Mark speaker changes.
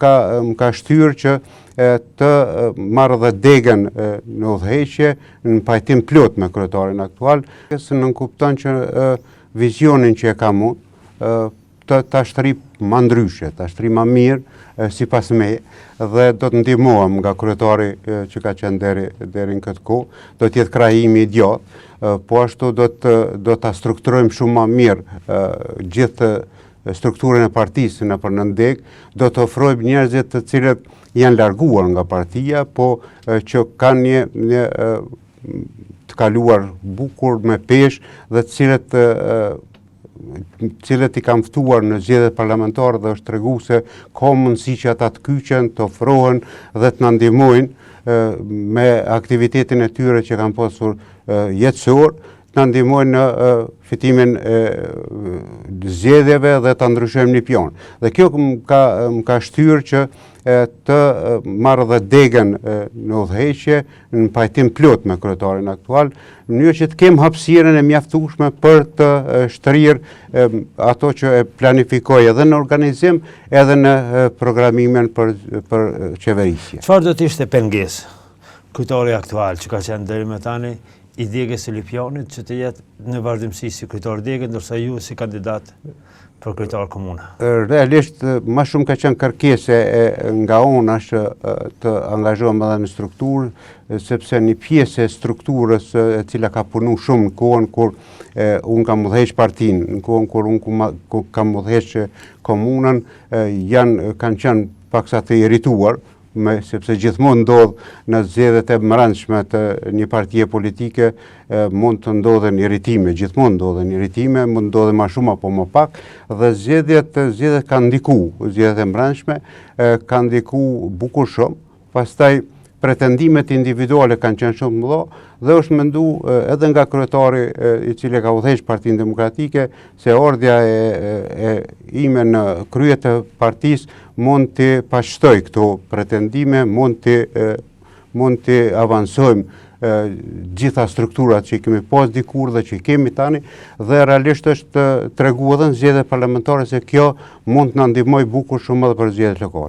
Speaker 1: Ka, më ka shtyrë që të marr dhe degën në udhëheqje në pajtim plot me kryetarin aktual, se nënkupton që vizionin që e kam unë, të ta shtrij ma ndryshe, ta shtrij ma mirë sipas meje dhe do të ndihmohem nga kryetari që ka qenë deri deri në këtë kohë, do të jetë krahu im i djathtë, po ashtu do të do ta strukturojmë shumë ma mirë gjithë strukturën e partisë nëpër nëndegë, do të ofrojmë njerëzit të cilët janë larguar nga partia, po që kanë një, një të kaluar bukur me peshë dhe të cilët të cilët i kam ftuar në zgjedhjet parlamentare dhe është tregu se ka mundësi që ata të kyçen, të ofrohen dhe të na ndihmojnë me aktivitetin e tyre që kanë pasur jetësor, të na ndihmojnë në fitimin e zgjedhjeve dhe ta ndryshojmë Lipjanin. Dhe kjo më ka, më ka shtyrë që të marr dhe degën në udhëheqje, në pajtim plot me kryetarin aktual, në mënyrë që të kem hapësirën e mjaftueshme për të shtrirë ato që e planifikoj edhe në organizim, edhe në programimin për, për
Speaker 2: qeverisje. Çfarë do të ishte pengesë? Kryetari aktual që ka qenë deri më tani i degës së Lipjanit që të jetë në vazhdimësi si kryetar dege, ndërsa ju si kandidat për kryetar
Speaker 1: komune. Realisht ma shumë ka qenë kërkesë nga ona që të angazhohem edhe në strukturë, sepse një pjesë e strukturës e cila ka punu shumë në kohën kur unë kam udhëheq partinë, në kohën kur unë kam udhëheq komunën, janë kanë qenë paksa të irrituar, me sepse gjithmonë ndodh në zgjedhjet e mbrendshme të një partie politike mund të ndodhen irritime, gjithmonë ndodhen irritime, mund të ndodhen ma shumë apo më pak dhe zgjedhjet zgjedhjet kanë ndiku, zgjedhjet e mbrendshme kanë ndiku bukur shumë. Pastaj pretendimet individuale kanë qenë shumë të mëdha dhe është mendu edhe nga kryetari i cili ka udhëheq Partinë Demokratike se ardhja e, e ime në krye të partisë mund t'i paqtoj këto pretendime, mund t'i mund t'i avansojmë gjitha strukturat që i kemi pas dikur dhe që i kemi tani dhe realisht është tregu edhe në zgjedhjet parlamentare se kjo mund të na ndihmojë bukur shumë edhe për zgjedhjet lokale.